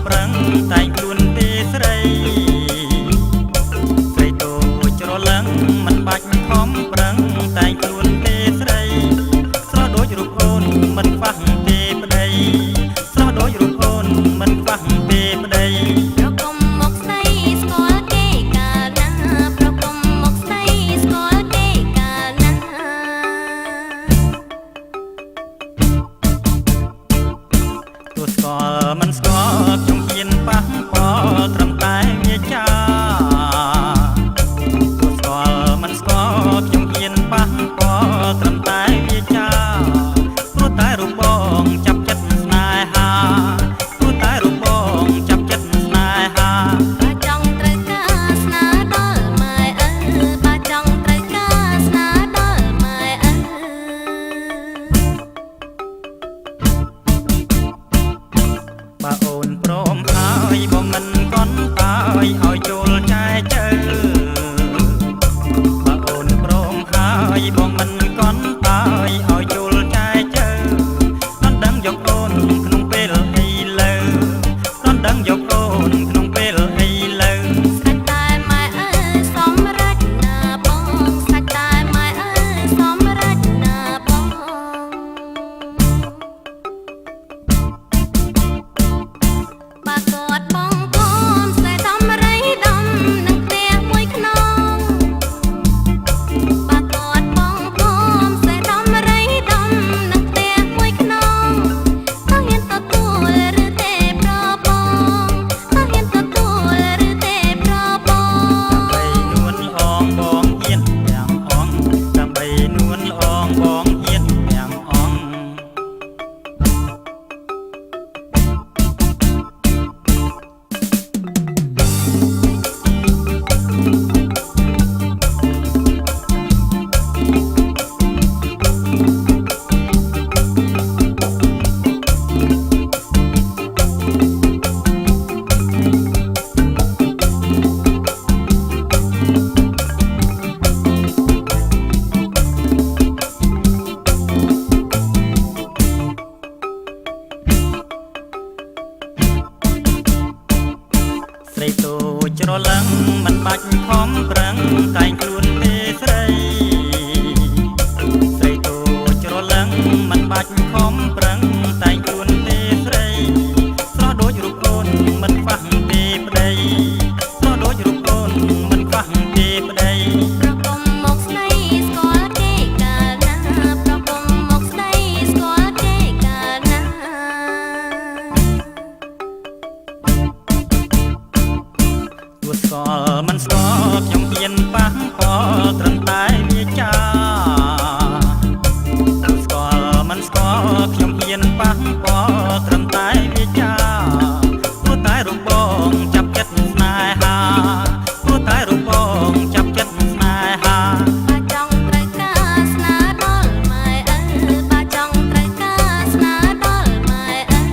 ប្រឹងតែងខ្លួនទេស្រីស្រីតូចច្រឡឹងមិនបាច់ខំប្រឹងតែងខ្លួនទេស្រីស្រស់ដូចរូបអូនមិនខ្វះទេប្តីស្រស់ដូចរូបអូនមិនខ្វះទេប្តី ប្រគុំមកស្ដីស្គាល់គេកាលណាប្រគុំមកស្ដីស្គាល់គេកាលណា ទោះស្គាល់មិនស្គាល់ខ្ញុំហ៊ានប៉ះពាល់ត្រឹមតែវាចាទោះស្គាល់មិនស្គាល់ខ្ញុំហ៊ានប៉ះពាល់ត្រឹមតែវាចាព្រោះតែរូបបងចាប់ចិត្តស្នេហាព្រោះតែរូបបងចាប់ចិត្តស្នេហា បើចង់ត្រូវការស្នាដល់ម៉ែឪបើចង់ត្រូវការស្នាដល់ម៉ែឪ បើអូនព្រមហើយបងមិនកន់តើយឲ្យចូលចែចើបើអូនព្រមហើយបងមិនកន់តើយឲ្យចូលចែចើដណ្ដឹងយកអូនក្នុងពេលឥឡូវដណ្ដឹងយកអូនក្នុងពេលឥឡូវ ស្រេចតែម៉ែឪសំរេចណាបងស្រេចតែម៉ែឪសំរេចណាបង បើគាត់បងខំសេដំរីដំនឹងផ្ទះមួយខ្នងបើគាត់បងខំសេដំរីដំនឹងផ្ទះមួយខ្នងតើហ៊ានទទួលឬទេប្របងតើហ៊ានទទួលឬទេប្របង ដើម្បីនួនល្អងបងហ៊ានទាំងអង្គដើម្បីនួនល្អងបងហ៊ានទាំងអង្គ ស្រីតូចច្រឡឹងមិនបាច់ខំប្រឹងតែងខ្លួនទេស្រីស្រីតូចច្រឡឹងមិនបាច់ខំប្រឹងតែងខ្លួនទេស្រីស្រស់ដូចរូបអូនមិនខ្វះទេប្តីស្រស់ដូចរូបអូនមិនខ្វះទេប្តី ប្រគុំមកស្ដីស្គាល់គេកាលណាប្រគុំមកស្ដីស្គាល់គេកាលណា ទោះស្គាល់មិនស្គាល់ខ្ញុំហ៊ានប៉ះពាល់ត្រឹមតែវាចាទោះស្គាល់មិនស្គាល់ខ្ញុំហ៊ានប៉ះពាល់ត្រឹមតែវាចាព្រោះតែរូបបងចាប់ចិត្តស្នេហាព្រោះតែរូបបងចាប់ចិត្តស្នេហា បើចង់ត្រូវការស្នាដល់ម៉ែឪបើចង់ត្រូវការស្នាដល់ម៉ែឪ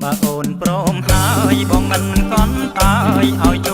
បើអូនព្រមហើយបងមិនកន់តើយឲ្យ